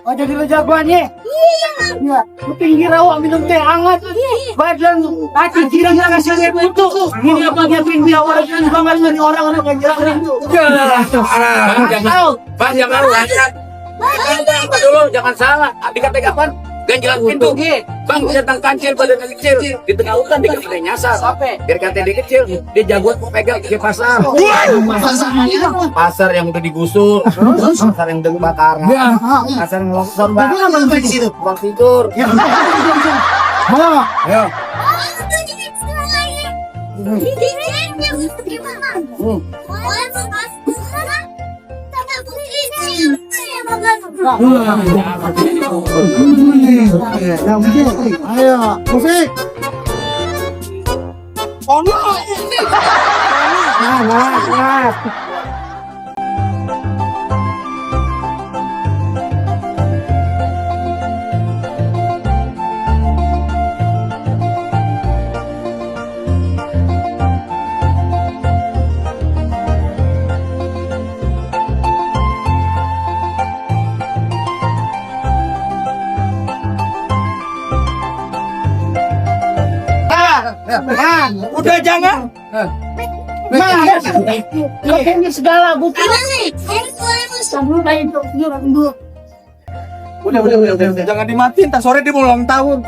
Oh jadi lo jagoannya? Iya. Lu pinggir awak minum teh hangat. Badan hati jirang kasih dia butuh. Ini apa dia pinggir awak dan banget dari orang-orang yang jirang itu. Bang, jangan lu hanyat. Apa dulu, jangan salah. Dikata kapan? Ganjilan pintu. Bang, bisa tentang kancil pada kecil. Di tengah hutan dikata nyasar. Biar kata dia kecil, dia jagoan mau pegang ke pasar. Pasar yang udah digusur, pasar yang udah kebakaran, pasar yang longsor, Bang. Di situ, Bang tidur. Ayo. Ayo, musik. Oh no. Nah. Udah jangan. Ini segala bukan. Udah. Jangan dimatiin, tak sore dia mau ulang tahun.